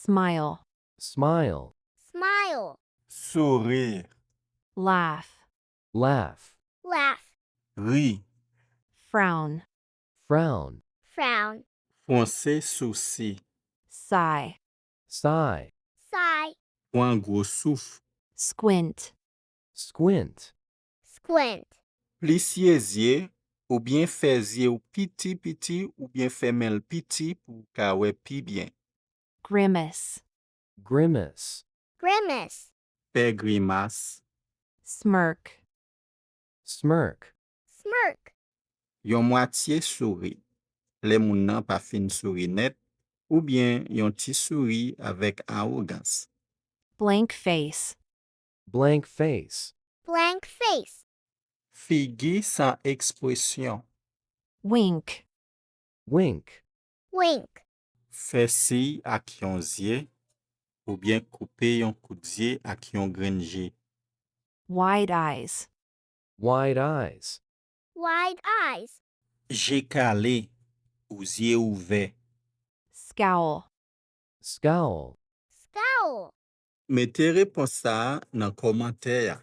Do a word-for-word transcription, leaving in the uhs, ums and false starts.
Smile. Smile. Smile. Souri. Laugh. Laugh. Laugh. Ri. Frown. Frown. Frown. Fwonse sousi. Sigh. Sigh. Sigh. Pran gwo souf. Squint. Squint. Squint. Plisye zye, oubyen fè zye w piti piti oubyen fèmen l piti pou w ka wè pi byen. Grimace. Grimace. Grimace. Fè grimas. Smirk. Smirk. Smirk. Yon mwatye souri. Lè moun nan pa fin souri nèt, oubyen yon ti souri avèk awogans. Blank face. Blank face. Blank face. Figi san ekspresyon. Wink. Wink. Wink. Fè siy ak yon zye, oubyen koupe yon kout zye ak yon grenn je. Wide eyes. Wide eyes. Wide eyes. Je kale, ou zye ouvè. Scowl. Scowl. Scowl. Mete repons sa a nan kòmantè a.